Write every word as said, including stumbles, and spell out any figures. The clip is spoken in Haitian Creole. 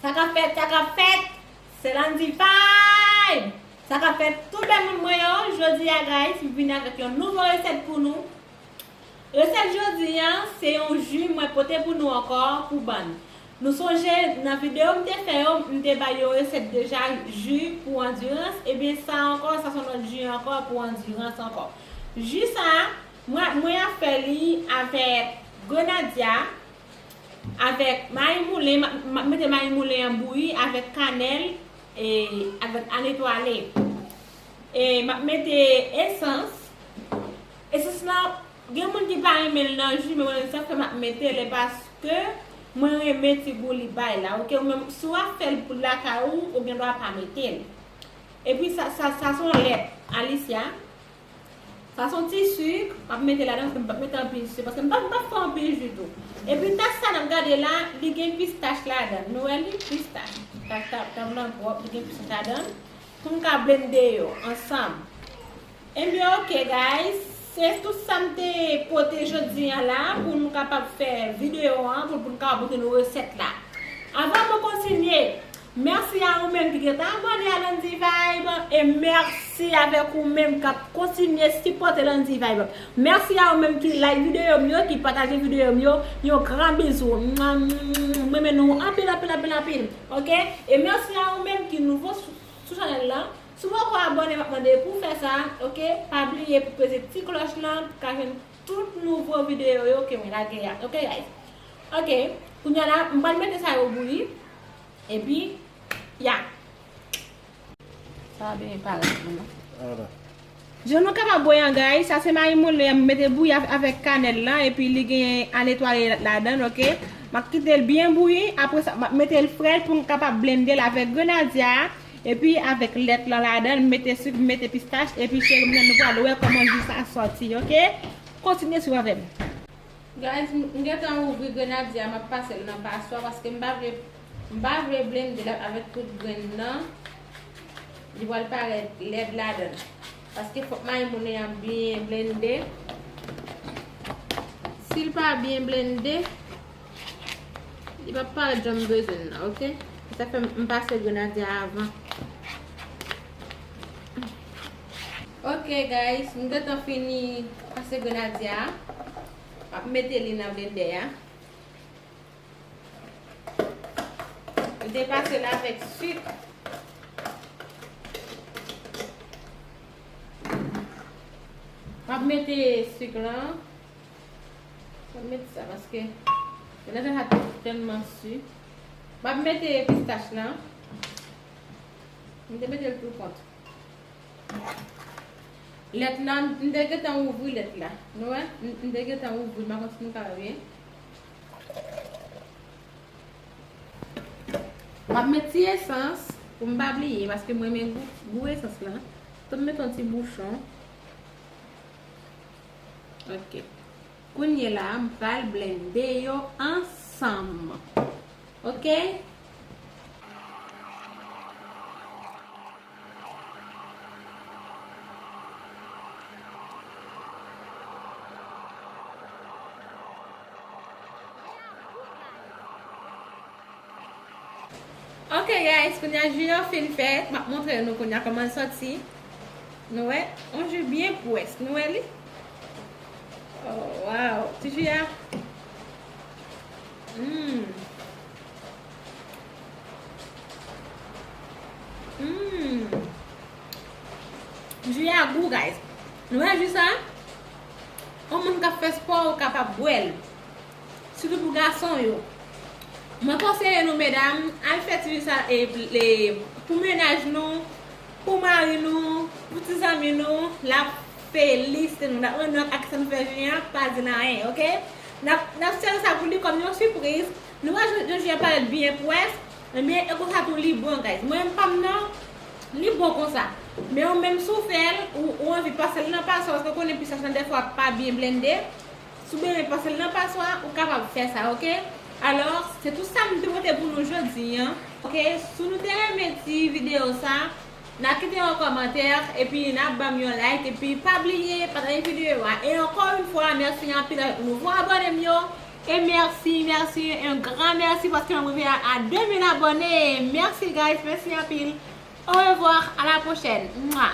Sa k ap fèt, sa k ap fèt, se Landy Vibe! Sa k ap fèt, tout bèl moun mwen yo, jodi a, guys, m vini avèk yon nouvo resèt pou nou. Resèt jodi a, se yon ji mwen pote pou nou ankò pou bann. Nou sonje, nan videyo m te fè yo, m te bay yon resèt deja, ji pou andirans, ebyen sa ankò, sa se yon lòt ji ankò pou andirans ankò. Ji sa, mwen, mwen ap fè li avèk grenadya, avèk mayi moulen, m ap, m ap mete mayi moulen an bouyi avèk kanèl e avèk al etwale. E m ap mete esans. Esans lan, gen moun ki pa renmen l nan ji, men mwen menm sa fè m ap mete l, e paske mwen renmen ti gou li bay la, oke? Ou menm, si w ap fè l pou lakay ou, ou gen dwa pa mete l. Epi sa, sa, sa se yon lèt Alicia. Sa se yon ti sik, m ap mete ladan, paske m p ap mete anpil sik, paske m p ap, m p ap fè anpil ji tou. Epi tas sa n ap gade la, li gen pistach ladan. Nou wè li, pistach. Tas ta, tab lan pwòp, li gen pistach ladan. Pou m ka blende yo ansanm. Ebyen, oke, guys. Se tout sa m te pote jodi a la, pou nou kapab fè videyo an, pou, pou nou kapab pote nou resèt la. Avan mwen kontinye, mèsi a ou menm ki gentan abòne a Landy Vibe, e mèsi avèk ou menm k ap kontinye sipòte Landy Vibe. Mèsi a ou menm ki like videyo m yo, ki pataje videyo m yo. Yon gran bizou. Mwa, mwa, mwa, mwa, mwen renmen nou anpil, anpil, anpil, anpil. Oke? E mèsi a ou menm ki nouvo sou, sou chanèl lan. Si w poko abòne, m ap mande pou w fè sa, oke? Pa bliye pou peze ti klòch lan, pou ka jwenn tout nouvo videyo yo ke mwen lage a. Oke, guys? Oke, kounye a la, m pral mete sa yo bouyi. Epi, ya. Sa va byen parèt pou nou. Jan nou kapab wè an, guys, sa se mayi moulen an, m mete bouyi avèk kanèl lan, epi li gen al etwale ladan l, oke? M ap kite l byen bouyi, apre sa, m ap mete l frèt pou m kapab blende l avèk grenadya a, epi avèk lèt lan ladan l, m mete sik, m mete pistach, epi cheri m, nou pral wè kòman ji sa sòti, oke? Kontinye swiv avè m. Guys, m, m gentan ouvri grenadya a, m ap pase l nan paswa, paske m pa vle, m pa vle blende l avèk tout grenn nan. Li pral parèt lèd ladan l. Paske fòk mayi moulen an byen blende. Si l pa byen blende, li p ap parèt jan m bezwen l nan, oke? Se sa fè m, m pase grenadya a avan. Oke, guys, m gentan fini pase grenadya a. M ap mete li nan blendè a. M te pase l avèk sik. M ap mete sik lan. M ap mete sa paske grenadya sa tèlman sik. M ap mete pistach lan. M te mete l pou kont. Lèt la, m te gentan ouvri lèt la. Nou wè? M, m te gentan ouvri, m pa konn si nou ka wè byen. M ap met ti esans pou m pa bliye, paske mwen renmen gou, gou esans lan. Tan m met yon ti bouchon. Oke. Kounye la, m pral blende yo ansanm. Oke? Ok, guys, kounye a ji an fin fèt. M ap montre nou kounye a kòman l sòti. Nou wè? Yon ji byen pwès. Nou wè li? Oh, wow. Ti ji a. Mm. Mm. Ji a gou, guys. Nou wè ji sa? Yon moun k ap fè spò, ou kapab bwè l. Sitou pou gason yo. Mwen konseye nou, medam, al fè ti ji sa, e, e, pou mennaj nou, pou mari nou, pou ti zanmi nou, l ap felisite nou. L ap mande nou ak sa nou fè ji an, pa di l anyen, ok? N ap, n ap sèvi sa pou li kòm yon sipriz. Nou wè jan, jan ji an parèt byen pwès, ebyen, e konsa tou li bon, guys. Mwen menm pa m nan, li bon konsa. Men ou menm si w fè l, ou, ou anvi pase l nan paswa, paske w konnen pistach lan dèfwa pa byen blende. Si w bezwen pase l nan paswa, ou kapab fè sa, ok? Alò, se tout sa m te pote pou nou jodi an, ok? Si nou te renmen ti videyo sa, n a kite yon kòmantè, epi n a ban m yon like, epi pa bliye pataje videyo a. E ankò yon fwa, mèsi anpil avèk nouvo abòne m yo. E mèsi, mèsi, un grand mèsi paske nou rive a, a de mil abòne. Mèsi guys, mèsi anpil. Au revoir, à la prochaine. Mwa.